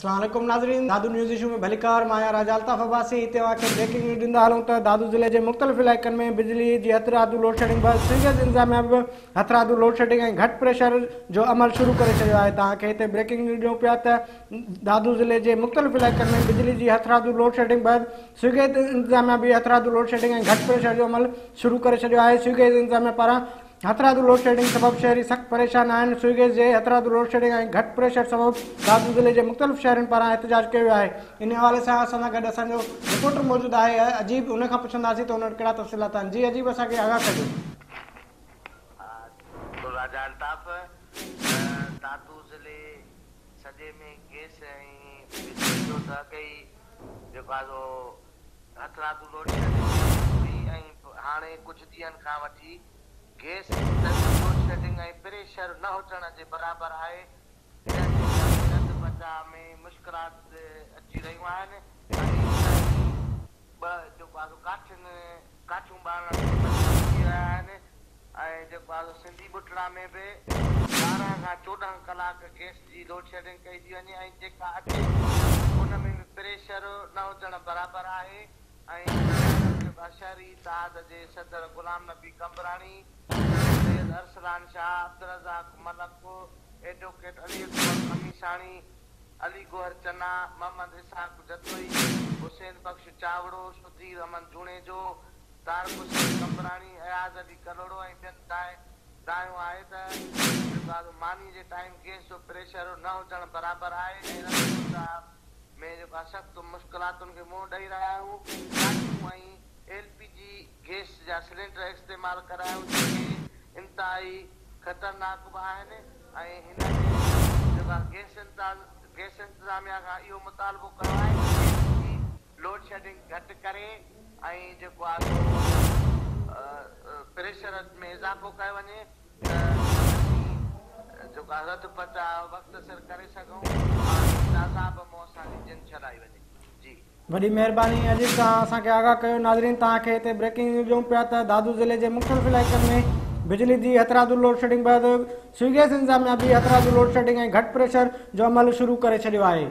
السلام عليڪم ناظرين دادو نيوز ايشو ۾ ڀليڪار مان آهيان راجا الطاف عباسي هتي اوهان کي بريڪنگ نيوز ڏيندا هلون ته دادو ضلعي جي مختلف علائقن ۾ بجلي جي هٿرادو لوڊشيڊنگ بعد سوئي گئس انتظاميا به هٿرادو لوڊشيڊنگ ۽ گهٽ پريشر جو عمل شروع ڪري ڇڏيو آهي توهان کي هتي بريڪنگ نيوز ڏيون پيا ته دادو ضلعي جي مختلف علائقن ۾ بجلي جي هٿرادو لوڊشيڊنگ بعد سوئي گئس انتظاميا به هٿرادو لوڊشيڊنگ ۽ گهٽ پريشر جو عمل شروع ڪري ڇڏيو آهي سوئي گئس انتظاميا پاران هٿرادو لوڊشيڊنگ سبب شهري سخت پريشان آهن، سوئي گئس جي هٿرادو لوڊشيڊنگ ۽ گهٽ پريشر سبب دادو ضلعي جي مختلف شهرين پاران احتجاج ڪيو ويو آهي، ان حوالي سان اسان سان گڏ اسان جو رپورٽر موجود آهي عجيب ان کان پڇنداسين ته ان وٽ ڪهڙا تفصيلات آهن جي عجيب اسان کي آگاهه ڪجو. راجا الطاف، دادو ضلعي سڄي ۾ گئس ۽ بجلي جو ته اڳ ئي جيڪو آهي سو هٿرادو لوڊشيڊنگ هئي ۽ هاڻي ڪجهه ڏينهن کان وٺي گئس جي تنگ لوڊشيڊنگ ۽ پريشر نه هجڻ جي برابر آهي، جنهن جي ڪري رڌ پچاء ۾ مشڪلات اچي رهيون آهن ۽ شهري به جيڪو آهي سو ڪاٺين ڪاٺيون ٻارڻ تي مجبور ٿي رهيا آهن ۽ جيڪو آهي سو سنڌي ٻٽڙا ۾ به 12 کان 14 ڪلاڪ گئس جي لوڊشيڊنگ ڪئي ٿي وڃي ۽ جيڪا اچي ٿي ان ۾ به پريشر نه هجڻ برابر آهي. ۽ جيڪو آهي شهري اتحاد جي صدر غلام نبي قمبراڻي، سيد ارسلان شاهه، عبدالرزاق ملڪ، ايڊووڪيٽ علي اڪبر خميساڻي، علي گوهر چنا، محمد اسحاق جتوئي، حسين بخش چاوڙو، سڌير احمد جوڻيجو، طارق حسين قمبراڻي، اياز علي ڪلهوڙو ۽ ٻين دانهيو آهي ته جيڪو آهي ماني جي ٽائيم گئس جو پريشر نه هجڻ برابر آهي ۽ رڌ پچاء ۾ جيڪو آهي سخت مشڪلاتن کي منهن ڏئي رهيا آهيون، ڪاٺيون ۽ ايل پي جي گئس جا سلينڊر استعمال ڪري رهيا آهيون جيڪي انتهائي خطرناڪ به آهن ۽ هنن جيڪو آهي گئس انتظاميا کان اهو مطالبو ڪيو آهي ته گئس جي لوڊشيڊنگ گهٽ ڪري ۽ جيڪو آهي سو پريشر ۾ اضافو ڪيو وڃي. ته اسين جيڪو آهي رڌ پچاء وقت سر ڪري سگهون ۽ هن عذاب مون اسان جي جند ڇڏائي وڃي. جي. وڏي مهرباني عزيز توهان اسان کي آگاهه ڪيو ناظرين توهان کي هتي بريڪنگ نيوز ڏيون پيا ته دادو ضلعي جي مختلف علائقن ۾ بجلي جي هٿرادو لوڊشيڊنگ بعد سوئي گئس انتظاميا به هٿرادو لوڊشيڊنگ ۽ گهٽ پريشر جو عمل شروع ڪري ڇڏيو آهي.